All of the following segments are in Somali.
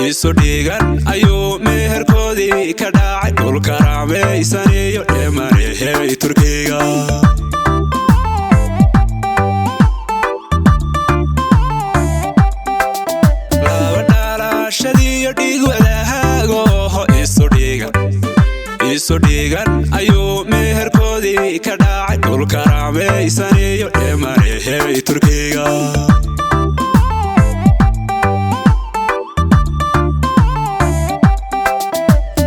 Isu dhigan ayuu meherkoodii ka dhacay dhulka raameysaniyo dheemanehey Turkiga. Laba dhalashadiyo dhig wadahaago isu dhigan, isu dhigan ayuu meherkoodii ka dhacay dhulka raameysaniyo dheemanehey Turkiga.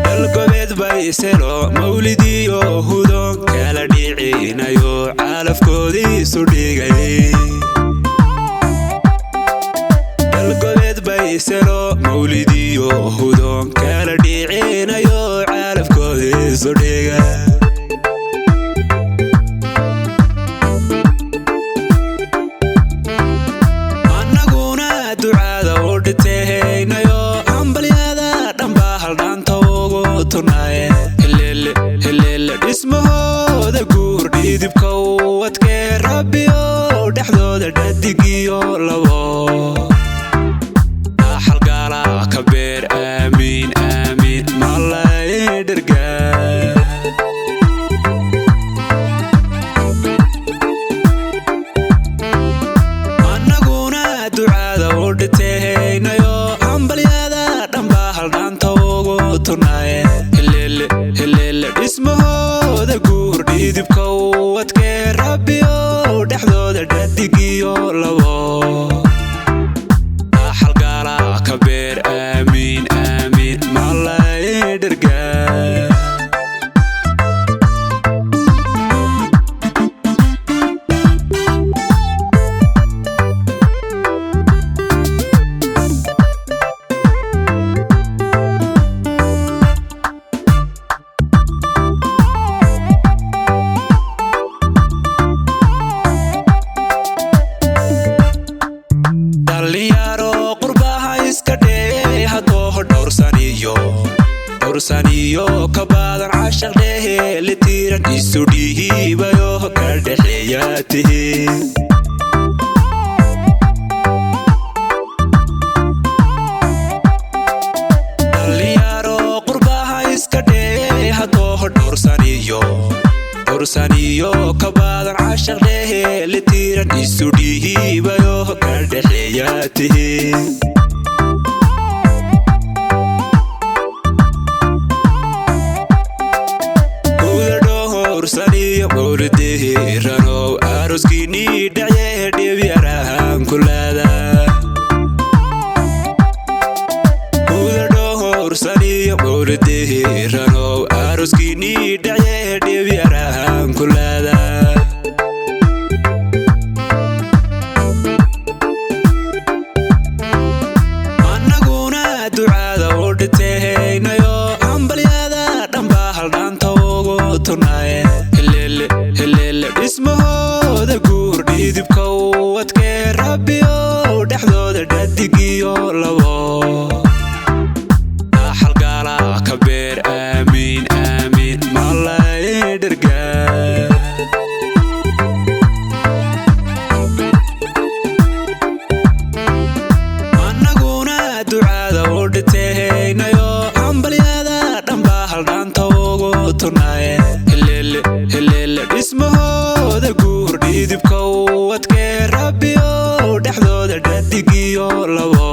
Dalgobeed bayselo mawlidiyo hudoon kala dhicinayo calafkoodii isu dhigay. Dalgobeed bayselo mawlidiyo hudoon kala dhicinayo calafkoodii isu dhigay. Annaguna ducada u dhitehaynayo hambalyada dhanba haldhaanta ugu tunaaye. Helele helele dhismahooda guur dhidibka u adkee rabbiyo dhexdooda dhadigiyo labo dhaxalgala ka beer. Aamiin aamiin malay dhergaa. Annaguna ducada u dhitehaynayo hambalyada dhanba haldhaanta ugu tunaaye. Helele helele dhismahooda guur dhidibka u adkee rabbiyo dhexdooda dhadigiyo labo dhaxalgala ka beer. Aamiin aamiin malay dhergaa. Dhalinyaro qurbaha iska dhee haddoo dhowrsaniyo dhowrsaniyo ka badan cashaq dhehe litiiran isu dhihiibayo ka dhexeeya tihi. Dhalinyaro qurbaha iska dhee haddoo dhowrsaniyo dhowrsaniyo ka badan cashaq dhehe litiiran isu dhihiibayo ka dhexeeya tihi. Guda dhowrsaniyo mawlidihiiranow aroskiinii dhacye dhibyarahan kulaada. Guda dhowrsaniyo mawlidihiiranow aroskiinii dhacye dhibyarahan kulaada. Annaguna ducada u dhitehaynayo hambalyada dhanba haldhaanta ugu tunaaye. Helele helele dhismahooda guur dhidibka u adkee rabbiyo dhexdooda dhadigiyo labo dhaxalgala ka beer. Aamiin aamiin malay dhergaa. Annaguna ducada u dhitehaynayo hambalyada dhanba haldhaanta ugu tunaaye. Helele helele dhismahooda guur dhidibka u adkee rabbiyo dhexdooda dhadigiyo labo